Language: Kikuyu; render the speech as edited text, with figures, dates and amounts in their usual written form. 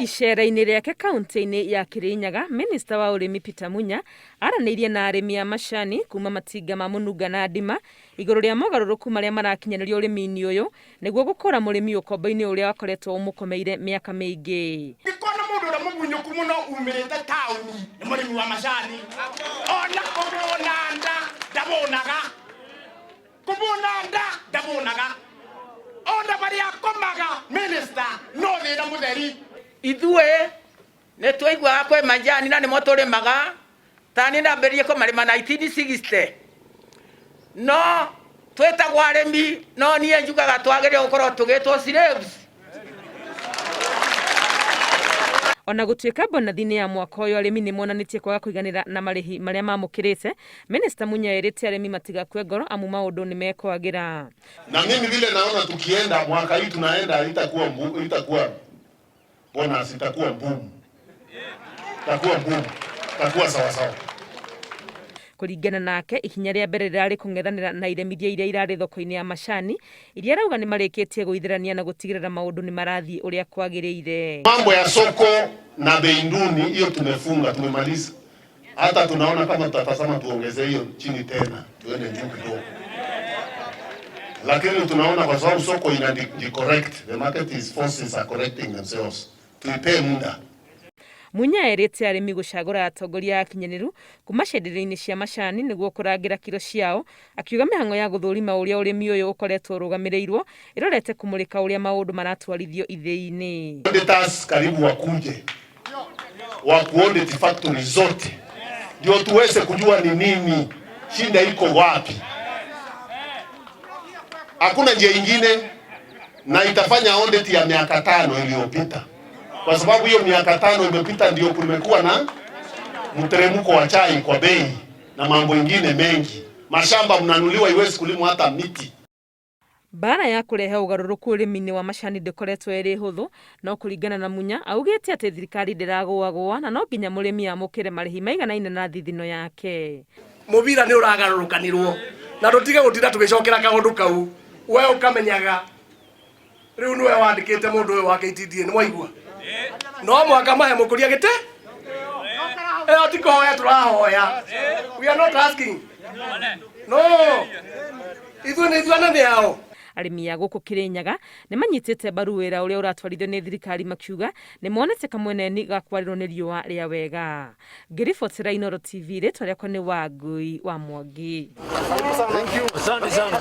Icera-inĩ rĩake kauntĩ-inĩ ya Kirinyaga, Minista wa ũrĩmi Peter Munya aranĩirie na arĩmi a macani kuma matinga ma mũnunga na ndima igũrũ rĩa mogarũrũku marĩa marakinyanĩrio ũrĩmi-inĩ ũyũ nĩguo gũkũra mũrĩmi ũkombo-inĩ ũrĩa wakoretwo ũmũkomeire mĩaka mĩingĩ. Ngĩkona mũndũ ũrĩa mũgunyũku mũno umĩrĩte taũni nĩ mũrĩmi wa macani. Ona kũbũna nda ndabũnaga. Kũbũna nda ndabũnaga. Ona barĩa akomaga minister no thĩna mũtheri. Ithuĩ nĩ twaiguaga kwĩ majani na nĩmo tũrĩmaga, ta niĩ ndambĩrĩirie kũmarĩma 1960. No twĩtagwo arĩmi, no niĩ njugaga twagĩrĩirwo gũkorwo tũgĩtwo slaves. Ona gũtuĩka bonathi-inĩ ya mwaka ũyũ arĩmi nĩ monanĩtie kwaga kũiganĩra na marĩhi marĩa mamũkĩrĩte, Minista Munya erĩte arĩmi matigakue ngoro amu maũndũ nĩ mekwagĩra. Na mimi vile naona tukienda mwaka hii tunaenda itakuwa mbu, itakuwa bonus itakuwa mbumu. Itakuwa mbumu. Itakuwa sawa sawa. Kũringana nake, ikinya rĩa mbere rĩrarĩ kũng'ethanĩra na iremithia iria irarĩ thoko-inĩ ya macani, iria arauga nĩ marĩkĩtie gũithĩrania na gũtigĩrĩra maũndũ nĩ marathiĩ ũrĩa kwagĩrĩire. Mambo ya soko na bei nduni hiyo tumefunga, tumemaliza. Hata tunaona kama tutatazama tuongeze hiyo chini tena, tuende juu kidogo. Lakini tunaona kwa sababu soko ina correct, the market is forces are correcting themselves. Tuipe muda. Munya erĩte arĩmi gũcagũra atongoria akinyanĩru kuma cienderio-inĩ cia macani nĩguo kũrangĩra kiro ciao, akiuga mĩhang'o ya gũthũrima ũrĩa ũrĩmi ũyũ ũkoretwo ũrũgamĩrĩirwo ĩrorete kũmũrĩka ũrĩa maũndũ maratwarithio ithĩi-inĩ. Auditors karibu wakuje wa kuaudit factory zote ndio tuweze kujua ni nini shida iko wapi. Hakuna njia ingine, na itafanya audit ya miaka 5 iliyopita, kwa sababu hiyo miaka 5 imepita ndio kumekuwa na mteremko wa chai kwa bei na mambo ingine mengi. Mashamba mnanuliwa iwezi kulimwa hata miti. Mbara ya kũrehe ũgarũrũku ũrĩmi-inĩ wa macani ndĩkoretwo ĩrĩ hũthũ, no kũringana na Munya augĩte atĩ thirikari ndĩragũagũa na no nginya mũrĩmi amũkĩre marĩhi maiganaine na thithino yake. Mũbira nĩ ũragarũrũkanirwo na tũtige gũtinda tũgĩcokera kaũndũ kau, we ũkamenyaga rĩu nĩwe wandĩkĩte mũndũ ũyũ wa KTDA, nĩ mwaigua? No mũhaka mahe mũkũria gĩtĩ ĩyo ti kũhoya tũrahoya, we are not asking, no ithuĩ nĩ ithuĩ anene ao. Arĩmi a gũkũ Kirinyaga nĩ manyitĩte mbaru wĩra ũrĩa ũratwarithio nĩ thirikari makiuga nĩ monete kamweneni ga kwarĩrwo nĩ riũa rĩa wega. Ngĩribotera Inooro TV, rĩtwa rĩakwa nĩ Wangui wa Mwangi. Thank you. Asante sana.